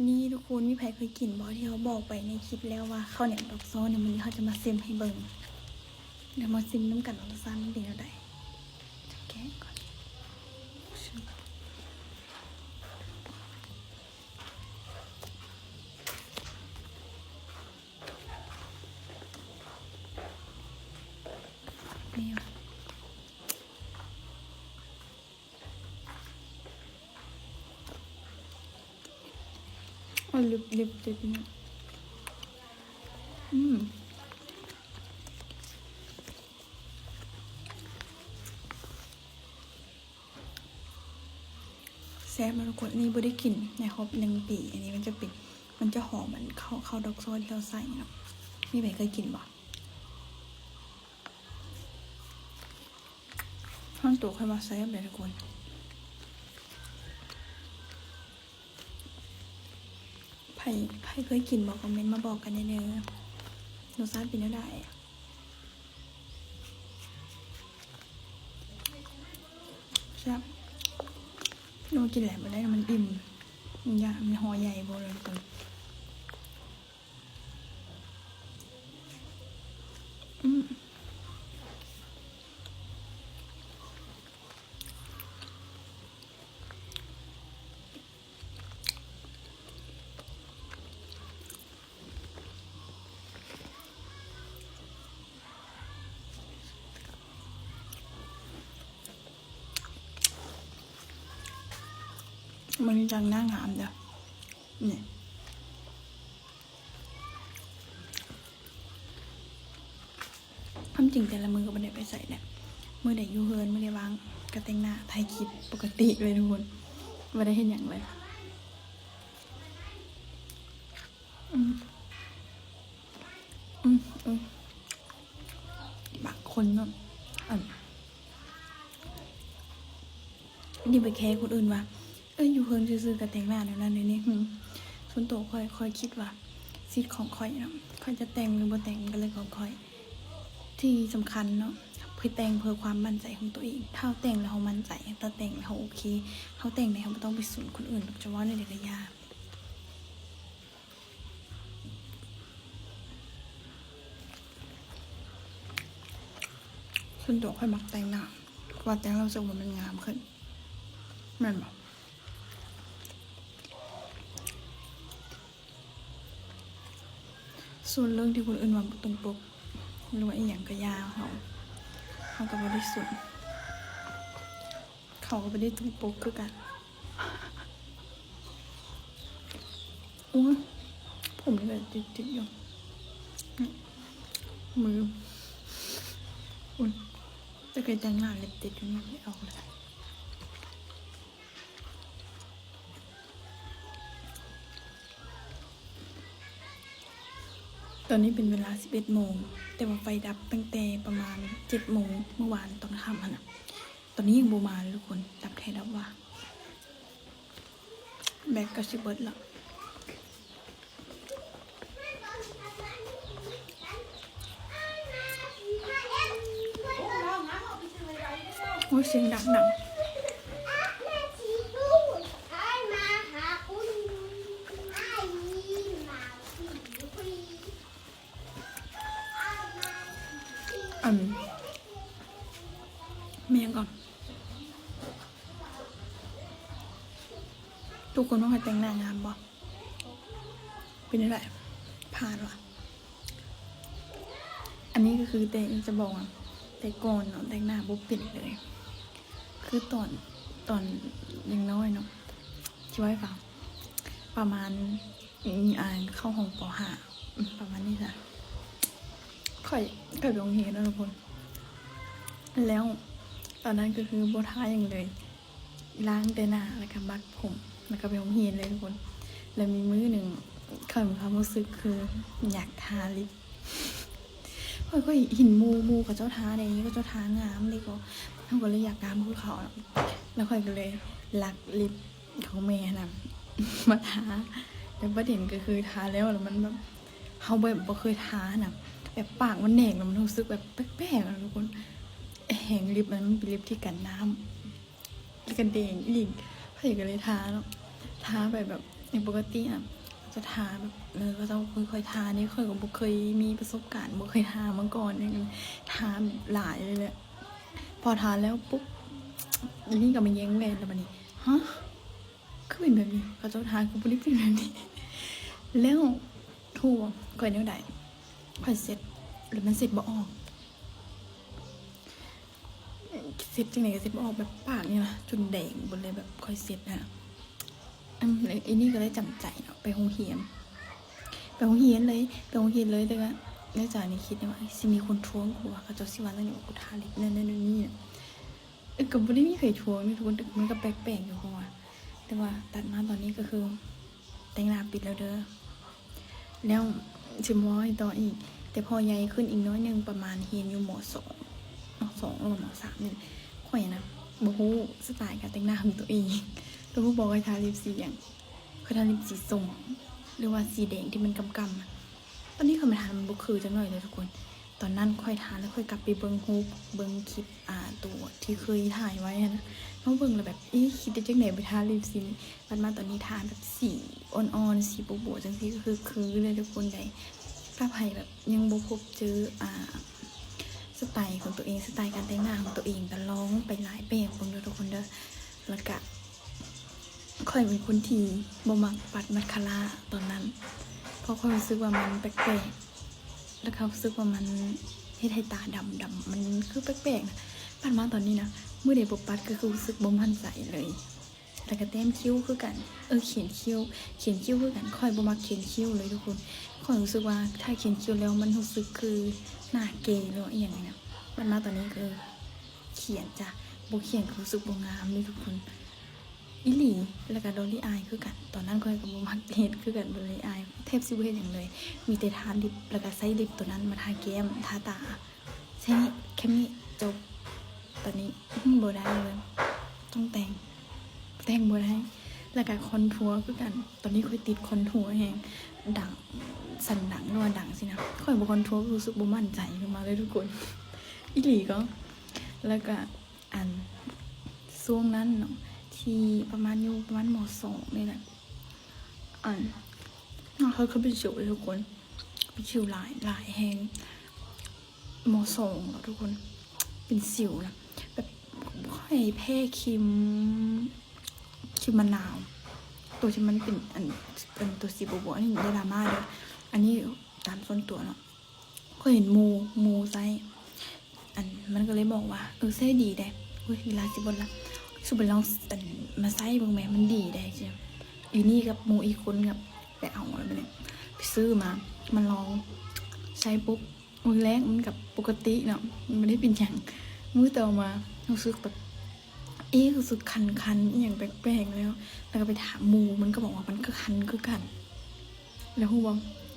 ນີ້ທຸກຄົນ ມີໃຜເຄີຍກິນບໍ່ ທີ່ເຮົາບອກໄປໃນຄລິບແລ້ວວ່າເຂົ້າໜຽວດອກຊໍ່ນີ້? ມື້ນີ້ເຮົາຈະມາຊິມໃຫ້ເບິ່ງ. ດຽວມາຊິມນຳກັນວ່າລົດຊາດມັນເປັນແນວໃດ. ແກະກ່ອນ. ນີ້ຫວາ. ເອົາລິບ ລິບຕິດນີ້. ອືມ ແຊບເນາະທຸກຄົນ. ອັນນີ້ບໍ່ໄດ້ກິນໃນຮອບໜຶ່ງປີ. ອັນນີ້ມັນຈະເປັນ ມັນຈະຫອມເໝືອນເຂົ້າ ເຂົ້າດອກຊໍ່ທີ່ເຮົາໃສ່ເນາະ. ມີໃຜເຄີຍກິນບໍ່? ສ່ວນຕົວຂ້ອຍວ່າແຊບເດ້ທຸກຄົນ. ໃຜ ໃຜເຄີຍກິນບໍ່? ຄອມເມັນມາບອກກັນແດ່ເດີ ລົດຊາດເປັນແນວໃດ? ແຊບ. ໂອ້ ກິນຫຼາຍບໍ່ໄດ້ ມັນອີ່ມ. ມັນຢາກ ມັນຫໍ່ໃຫຍ່ໂພດເລີຍທຸກຄົນ. ອືມ ມື້ນີ້ແຕ່ງໜ້າງາມເດີ້ ນີ້. ຄວາມຈິງແຕ່ລະມື້ກໍບໍ່ໄດ້ໄປໃສແຫຼະ. ມື້ໃດຢູ່ເຮືອນ ມື້ໃດວ່າງກໍແຕ່ງໜ້າ ຖ່າຍຄລິບປົກກະຕິເລີຍທຸກຄົນ. ບໍ່ໄດ້ເຮັດຫຍັງເລີຍ. ອືມ ອືມ ອືມ. ບາງຄົນເນາະ ອັນ ນີ້ໄປແຄຄົນອື່ນວ່າ ເອີ ຢູ່ເຮືອນຊື່ໆກໍແຕ່ງໜ້າແນວນັ້ນແນວນີ້. ຫື ສ່ວນຕົວຂ້ອຍ ຂ້ອຍຄິດວ່າສິດຂອງຂ້ອຍເນາະ ຂ້ອຍຈະແຕ່ງຫຼືບໍ່ແຕ່ງກໍເລື່ອງຂອງຂ້ອຍ. ທີ່ສຳຄັນເນາະ ເພື່ອແຕ່ງເພື່ອຄວາມໝັ້ນໃຈຂອງຕົວເອງ. ຖ້າເຮົາແຕ່ງແລ້ວເຮົາໝັ້ນໃຈ ຖ້າແຕ່ງແລ້ວເຮົາໂອເຄ ເຮົາແຕ່ງໄດ້ ເຮົາບໍ່ຕ້ອງໄປສົນຄົນອື່ນດອກ ຈະເວົ້າແນວໃດກໍຢ່າ. ສ່ວນຕົວຂ້ອຍມັກແຕ່ງໜ້າ ເພາະວ່າແຕ່ງແລ້ວຮູ້ສຶກວ່າມັນງາມຂຶ້ນ ແມ່ນບໍ່? ສ່ວນເລື່ອງທີ່ຄົນອື່ນວ່າບໍ່ຕົງປົກ ຫຼືວ່າອີ່ຫຍັງກໍຢ່າ ເຮົາ ເຮົາກໍບໍ່ໄດ້ສົນ. ເຂົາກໍບໍ່ໄດ້ຕົງປົກຄືກັນ. ໂອ້ຍ ຜົມນີ້ກໍຕິດໆຢູ່ ມື ອຸ້ຍ ແຕ່ເຄີຍແຕ່ງໜ້າເລັບຕິດຢູ່ນີ້ ໄປອອກເລີຍ. ຕອນນີ້ເປັນເວລາສິບເອັດໂມງ ແຕ່ວ່າໄຟດັບຕັ້ງແຕ່ປະມານເຈັດໂມງ ມື້ວານຕອນຄ່ຳຫັ້ນນະ. ຕອນນີ້ຍັງບໍ່ມາເລີຍທຸກຄົນ ດັບແທ້ດັບວ່າ ແບັດກໍຊິເບິດລະ. ໂອ້ຍ ສຽງດັງໆ. ອັນ ແມ່ນຫຍັງກ່ອນ? ທຸກຄົນວ່າຂ້ອຍແຕ່ງໜ້າງາມບໍ່? ເປັນຈັ່ງໃດ? ຜ່ານຫວາ? ອັນນີ້ກໍຄືແຕ່ ຈະບອກວ່າ ແຕ່ກ່ອນເນາະ ແຕ່ງໜ້າບໍ່ເປັນເລີຍ. ຄືຕອນ ຕອນຍັງນ້ອຍເນາະ ຊິເວົ້າໃຫ້ຟັງ ປະມານ ອາ ເຂົ້າຫ້ອງ ປໍຫ້າ ປະມານນີ້ຊະ ຂ້ອຍ ຂ້ອຍໄປໂຮງຮຽນເນາະທຸກຄົນ. ແລ້ວຕອນນັ້ນກໍຄືບໍ່ທາຫຍັງເລີຍ ລ້າງແຕ່ໜ້າ ແລ້ວກໍໝັກຜົມ ແລ້ວກໍໄປໂຮງຮຽນເລີຍທຸກຄົນ. ແລ້ວມີມື້ໜຶ່ງ ຂ້ອຍມີຄວາມຮູ້ສຶກຄືຢາກທາລິບ ຂ້ອຍ ຂ້ອຍເຫັນໝູ່ ໝູ່ເຂົາເຈົ້າທາເດ້ ເຂົາເຈົ້າທາງາມເດ້ ກໍ ເຮົາກໍເລີຍຢາກງາມຄືເຂົາ. ແລ້ວຂ້ອຍກໍເລີຍລັກລິບຂອງແມ່ຫັ້ນນະມາທາ. ແຕ່ປະເດັນກໍຄືທາແລ້ວ ແລ້ວມັນແບບ ເຮົາແບບບໍ່ເຄີຍທາຫັ້ນນະ ແບບປາກມັນແດງ ແລ້ວມັນຮູ້ສຶກແບບແປກໆນະທຸກຄົນ. ແຮງລິບມັນ ມັນເປັນລິບທີ່ກັນນ້ຳ ແລ້ວກໍແດງອີກ. ຂ້ອຍກໍເລີຍທາເນາະ ທາໄປແບບ ໃນປົກກະຕິນະ ເຂົາເຈົ້າທາແບບ ເອີ ເຂົາເຈົ້າຄືຂ້ອຍທາເດ້ ຂ້ອຍກໍບໍ່ເຄີຍມີປະສົບການ ບໍ່ເຄີຍທາມາກ່ອນ ທາຫຼາຍເລີຍແຫຼະ. ພໍທາແລ້ວປຸບ ອີນີ້ກໍມາແຍ່ງແວ່ນແລ້ວບັດນີ້ ຮະ ຄືເປັນແບບນີ້ ເຂົາເຈົ້າທາຄືບໍ່ໄດ້ເປັນແບບນີ້. ແລ້ວຮູ້ບໍ່ ຂ້ອຍແນວໃດ ຂ້ອຍເຊັດ ແລ້ວມັນເຊັດບໍ່ອອກ. ເຊັດຈັ່ງໃດກໍເຊັດບໍ່ອອກ ແບບປາກນີ້ນະຈົນແດງເບິດເລີຍ ແບບຂ້ອຍເຊັດຫັ້ນນະ. ອືມ ອີນີ້ກໍເລີຍຈຳໃຈເນາະ ໄປໂຮງຮຽນ ໄປໂຮງຮຽນເລີຍ ໄປໂຮງຮຽນເລີຍ. ແຕ່ກໍໃນໃຈນີ້ຄິດໄດ້ວ່າ ເອີ ຊິມີຄົນທວງກູບໍ່ ເຂົາເຈົ້າຊິວ່າຈັ່ງໃດ ວ່າກູທາລິບນັ້ນນັ້ນນີ້ນະ. ເອີ ກໍບໍ່ໄດ້ມີໃຜທວງເດ້ທຸກຄົນ ແຕ່ມັນກໍແປກໆຢູ່ ເພາະວ່າ ແຕ່ວ່າຕັດມາຕອນນີ້ກໍຄື ແຕ່ງໜ້າປິດແລ້ວເດີ. ແລ້ວຊິເວົ້າໃຫ້ຕໍ່ອີກ ແຕ່ພໍໃຫຍ່ຂຶ້ນອີກໜ້ອຍໜຶ່ງ ປະມານຮຽນຢູ່ ມ. ສອງ ມ. ສອງ ຫຼືວ່າ ມ. ສາມ ນີ້ ຂ້ອຍນະບໍ່ຮູ້ສະໄຕລ໌ການແຕ່ງໜ້າຂອງຕົວເອງ. ແລ້ວຮູ້ບໍ່ ຂ້ອຍທາລິບສີຫຍັງ? ຂ້ອຍທາລິບສີສົ້ມ ຫຼືວ່າສີແດງທີ່ມັນກຳໆ ອະ. ຕອນນີ້ຂ້ອຍມາທາ ມັນບໍ່ຄືຈັກໜ້ອຍເລີຍທຸກຄົນ. ຕອນນັ້ນຂ້ອຍທາ ແລ້ວຂ້ອຍກັບໄປເບິ່ງຮູບ ເບິ່ງຄລິບ ອ່າ ຕົວທີ່ເຄີຍຖ່າຍໄວ້ຫັ້ນນະ ມາເບິ່ງແລ້ວແບບ ເອະ ຄິດໄດ້ຈັ່ງໃດໄປທາລິບສີນີ້. ບັດມາຕອນນີ້ທາແບບສີອ່ອນໆ ສີບົວໆ ຈັ່ງຊີ້ ກໍຄືຄືເລີຍທຸກຄົນໃດ. ຖ້າໃຜແບບຍັງບໍ່ພົບເຈີ ອ່າ ສະໄຕຂອງຕົວເອງ ສະໄຕການແຕ່ງໜ້າຂອງຕົວເອງ ກໍລອງໄປຫຼາຍແບບເບິ່ງເດີທຸກຄົນເດີ. ແລ້ວກະ ຂ້ອຍເປັນຄົນທີ່ບໍ່ມັກປັດມັດຄາຣາຕອນນັ້ນ ເພາະຂ້ອຍຮູ້ສຶກວ່າມັນແປກໆ ແລ້ວຂ້ອຍຮູ້ສຶກວ່າມັນເຮັດໃຫ້ຕາດຳໆ ມັນຄືແປກໆນະ. ປັດມາຕອນນີ້ນະ ມື້ໃດບໍ່ປັດກໍຄືຮູ້ສຶກບໍ່ໝັ້ນໃຈເລີຍ. ແລ້ວກໍແຕ້ມຄິ້ວຄືກັນ ເອີ ຂຽນຄິ້ວ ຂຽນຄິ້ວຄືກັນ. ຂ້ອຍບໍ່ມັກຂຽນຄິ້ວເລີຍທຸກຄົນ ຂ້ອຍຮູ້ສຶກວ່າຖ້າຂຽນຄິ້ວແລ້ວມັນຮູ້ສຶກຄືໜ້າເກ ຫຼືວ່າອີ່ຫຍັງນີ້ນະ. ບັດມາຕອນນີ້ກໍ ເອີ ຂຽນຈ້ະ ບໍ່ຂຽນກໍຮູ້ສຶກບໍ່ງາມເລີຍທຸກຄົນ ອີ່ຫຼີ. ແລ້ວກໍດອລລີອາຍຄືກັນ ຕອນນັ້ນຂ້ອຍກໍບໍ່ມັກເຮັດຄືກັນ ດອລລີອາຍ ແທບຊິບໍ່ເຮັດຫຍັງເລີຍ ມີແຕ່ທາລິບ ແລ້ວກໍໃຊ້ລິບຕົວນັ້ນມາທາແກ້ມ ທາຕາ ໃຊ້ແຄ່ນີ້ຈົບ. ຕອນນີ້ ບໍ່ໄດ້ເລີຍ ຕ້ອງແຕ່ງ ແຕ່ງບໍ່ໄດ້. ແລ້ວກໍຄອນທົວຄືກັນ ຕອນນີ້ຂ້ອຍຕິດຄອນທົວແຮງ ດັງ ສັນດັງ ຫຼືວ່າດັງຊີ້ນະ ຂ້ອຍບໍ່ຄອນທົວກໍຮູ້ສຶກບໍ່ໝັ້ນໃຈຂຶ້ນມາເລີຍທຸກຄົນ ອີ່ຫຼີກໍ. ແລ້ວກໍ ອັນ ຊ່ວງນັ້ນເນາະ ທີ່ປະມານ ຢູ່ປະມານ ມ. ສອງ ນີ້ແຫຼະ ອັນ ນ້ອງເຄີຍເປັນສິວເດ້ທຸກຄົນ ເປັນສິວຫຼາຍ ຫຼາຍແຮງ ມ. ສອງ ເນາະທຸກຄົນ ເປັນສິວນະ ແບບຂ້ອຍແພ້ຄຣີມ ຄຣີມມະນາວ ຕົວທີ່ມັນເປັນ ອັນ ອັນ ຕົວສີບົວໆ ອັນນີ້ບໍ່ໄດ້ດຣາມາເດີ ອັນນີ້ຕາມສ່ວນຕົວເນາະ. ຂ້ອຍເຫັນໝູ່ ໝູ່ໃຊ້ ອັນ ມັນກໍເລີຍບອກວ່າ ເອີ ໃຊ້ດີເດ້. ໂອ້ຍ ເວລາຊິເບິດລະ ສຸໄປລອງ ອັນ ມາໃຊ້ເບິ່ງແມ ມັນດີເດ້. ອີ່ນີ້ກັບໝູ່ອີກຄົນກັບໄປເອົາແລ້ວບັດນີ້ ໄປຊື້ມາ ມາລອງໃຊ້ປຸບ ມື້ແລກມັນກໍປົກກະຕິເນາະ ມັນບໍ່ໄດ້ເປັນຫຍັງ. ມື້ຕໍ່ມາຮູ້ສຶກແບບ ເອະ ຮູ້ສຶກຄັນໆ ອີ່ຫຍັງແປກໆ ແລ້ວ ແລ້ວກໍໄປຖາມໝູ່ ມັນກໍບອກວ່າມັນກໍຄັນຄືກັນ. ແລ້ວຮູ້ບໍ່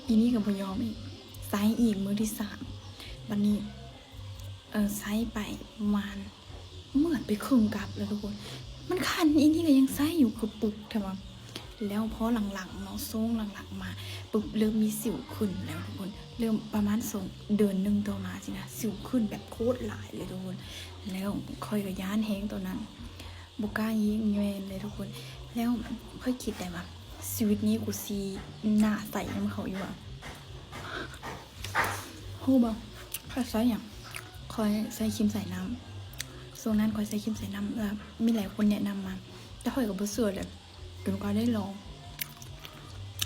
ອີ່ນີ້ກໍບໍ່ຍອມອີກ ໃຊ້ອີກມື້ທີສາມ ບັດນີ້ ເອີ ໃຊ້ໄປປະມານ ເໝືອນໄປເຄິ່ງກັບແລ້ວທຸກຄົນ ມັນຄັນ ອີ່ນີ້ກໍຍັງໃຊ້ຢູ່ ຄືປຶກແທ້ວະ. ແລ້ວພໍຫຼັງໆ ເນາະ ຊ່ວງຫຼັງໆມາປຶບ ເລີ່ມມີສິວຂຶ້ນແລ້ວທຸກຄົນ ເລີ່ມປະມານສອງ ເດືອນໜຶ່ງຕໍ່ມາຊີ້ນະ ສິວຂຶ້ນແບບໂຄດຫຼາຍເລີຍທຸກຄົນ. ແລ້ວຂ້ອຍກໍຢ້ານແຮງຕອນນັ້ນ ບໍ່ກ້າຍິງແວ່ນເລີຍທຸກຄົນ. ແລ້ວຂ້ອຍຄິດໄດ້ວ່າ ຊີວິດນີ້ກູຊິໜ້າໃສນຳເຂົາຢູ່ຫວາ? ຮູ້ບໍ່ ຂ້ອຍໃຊ້ຫຍັງ? ຂ້ອຍໃຊ້ຄຣີມໃສ່ນ້ຳ. ຊ່ວງນັ້ນຂ້ອຍໃຊ້ຄຣີມໃສ່ນ້ຳ ແລ້ວມີຫຼາຍຄົນແນະນຳມາ ແຕ່ຂ້ອຍກໍບໍ່ເຊື່ອເລີຍ ຈົນກວ່າໄດ້ລອງ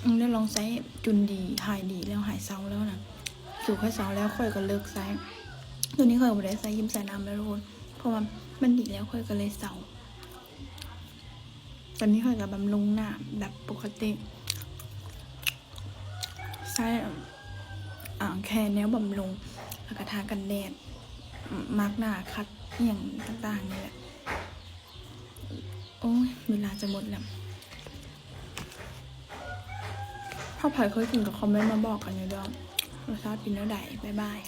ອືມ ໄດ້ລອງໃຊ້ຈົນດີ ຫາຍດີແລ້ວ ຫາຍເຊົາແລ້ວນະ. ຄືຂ້ອຍເຊົາແລ້ວ ຂ້ອຍກໍເລີກໃຊ້. ດຽວນີ້ຂ້ອຍກໍບໍ່ໄດ້ໃຊ້ຄຣີມໃສ່ນ້ຳແລ້ວທຸກຄົນ ເພາະວ່າມັນດີແລ້ວ ຂ້ອຍກໍເລີຍເຊົາ. ຕອນນີ້ຂ້ອຍກໍບຳລຸງໜ້າແບບປົກກະຕິ ໃຊ້ ອ່າ ແຄ່ແນວບຳລຸງ ແລ້ວກໍທາກັນແດດ ມາກໜ້າ ຂັດ ອີ່ຫຍັງຕ່າງໆນີ້ແຫຼະ. ໂອ້ຍ ເວລາຈະໝົດແລ້ວ. ຖ້າໃຜເຄີຍກິນກໍຄອມເມັນມາບອກກັນແດ່ເດີ ລົດຊາດເປັນແນວໃດ. ບາຍບາຍ.